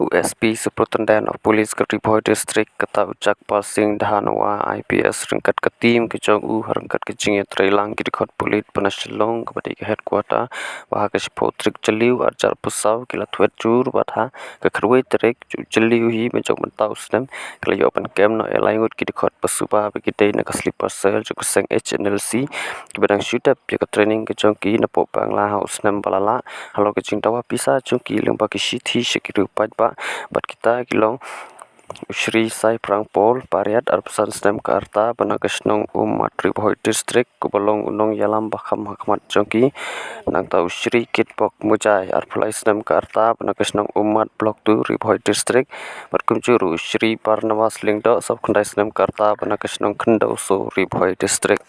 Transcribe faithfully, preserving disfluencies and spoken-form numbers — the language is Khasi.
U S P Superintendent of Police ka Ri Bhoi District, kata u Jagpal Singh Dhanoa I P S, ryngkat ka team ka jong u, ha ryngkat ka jingïatreilang ki dkhot pulit ba na Shillong, kaba dei ka headquarter, ba ha ka shiphew tarik Jylliew arhajar arphew saw ki la thwet jur, bad ha ka khatwei tarik Jylliew hi, mynjur mynta u snem, ki la ïoh pynkem noh ïa lai ngut ki dkhot ba suba, ba ki dei na ka sleeper cell jong ka seng H N L C, kiba dang shu dep ïa ka training ka jong ki napoh Bangla ha u snem ba la lah, halor ka jingdawa pisa jong ki lyngba ki shithi sha ki riew paidbah, bad kita ki long u Shri Saiphrang Paul Pariat, arphew san snem ka rta, ba na ka shnong Ummat, Ri Bhoi District, uba long u nongïalam ba kham ha khmat jong ki. Nangta u Shri Kitbok Mujai, arphew lai snem ka rta, ba na ka shnong Ummat, Block two, Ri Bhoi District, bad kumjuh ruh u Shri Barnabas Lyngdoh, sawphew khyndai snem ka rta, ba na ka shnong Khyndew So, Ri Bhoi District.